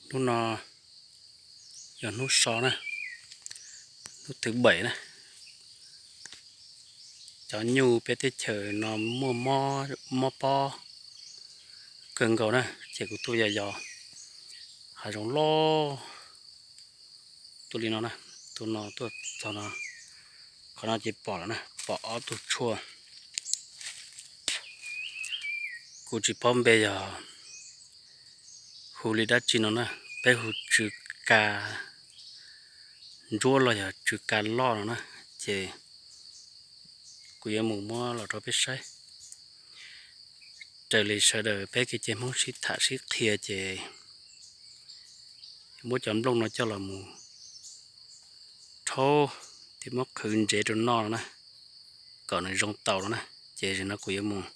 Hnub no yog hnub so na, hnub thứ bảy นะ. Cov nyuj peb teb chaws no muaj mob pob kawg nkaus na, ces kuv tuaj yos yos hav zoov loj tuaj li no na, tuaj no tuaj txog no, qhov no ces pom lawm na, pom ob tug tshuaj. Kuv tsis paub npe yog hu li dab tsi no na, peb hu tsw ka ntsuab los yog tsw ka loj no na, ces kuv yuav mus muab los rau peb saib. Raws li sawv daws peb kev cai Hmoob sib tham sib qhia ces muab cov nplooj no coj los mus rhaub thiab muab qhwv ntsev rau noj no na, kom nws zoo tau no na. Ces zaum no kuv yuav mus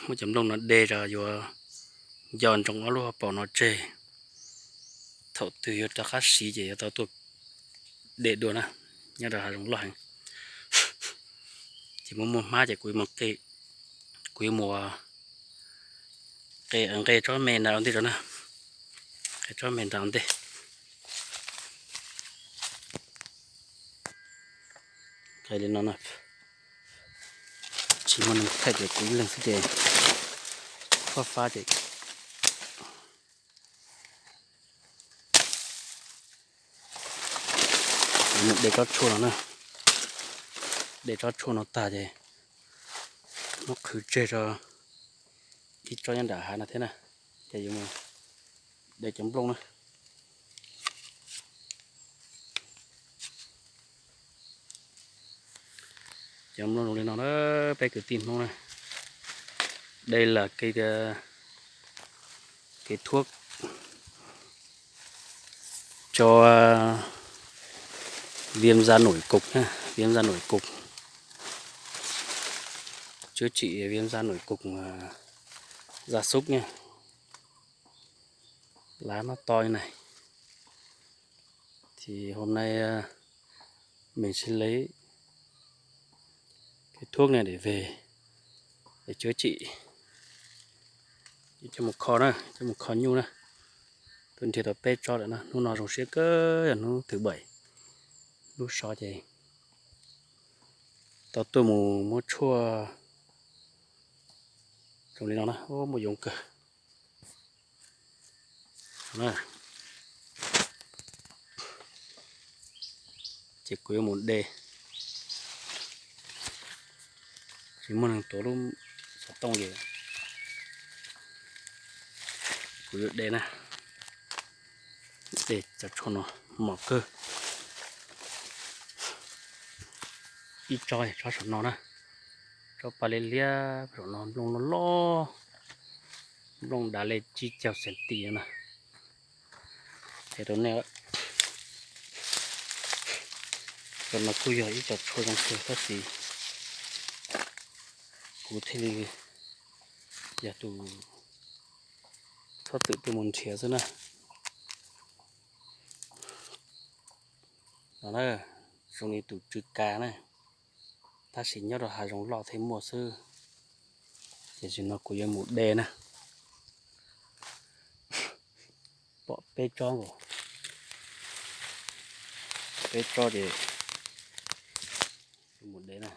muab cov nplooj no de rau yuav nco ntsoov ob lub hauv paus no tseg, thaum twg yuav rov qab siv ces yuav tau tuaj de dua na, nyob rau hav zoov loj heev. Ces muaj muaj hmab ces kuv yuav mus qi, kuv yuav mus qi nqe tsob me ntawd ua ntej rau na, qi tsob me ntawd ua ntej. Qi li no na, tsis muaj neeg thaij ces kuv ib leeg xwb ces fab fab ces de tsob tshuaj no na, de tsob tshuaj no tag ces muab qhwv tseg rau ib tsob nyob nram hav no thiab na, ces yuav mus de cov nplooj na. Cov nplooj zoo li no na, peb kwv tij Hmoob na, đây là cái cái thuốc cho viêm da nổi cục nhá, viêm da nổi cục, chữa trị viêm da nổi cục gia súc nhá. Lá nó to như này. Thì hôm nay mình sẽ lấy cái thuốc này để về để chữa trị, coj mus kho na, coj mus kho nyuj na. Tuaj nrhiav tau peb tsob lawm na, hnub no zoo siab kawg, yog hnub thứ bảy, hnub so ces tau tuaj mus muab tshuaj zoo li no na, muaj yoov kawg. Ces kuv yuav mus de, tsis muaj neeg tuav lub xov tooj ces kuv yuav de na, de cov tshuaj no mos kawg. Ib tsob, tsob saum no na, tsob paj liab liab saum no, nplooj loj loj, nplooj dav li tsib caug xees tis na. Qhia rau nej, cov no kuj yog ib co tshuaj zoo kawg tab sis kuv thiaj li yog tus txhob txwm tuaj mus nrhiav xwb na. No na, zoo li tus tsw ka na, tab sis nyob rau hav zoov loj thiaj muaj xwb. Ces zaum no kuv yuav mus de na. Pom peb tsob nkaus, peb tsob ces yuav mus de na.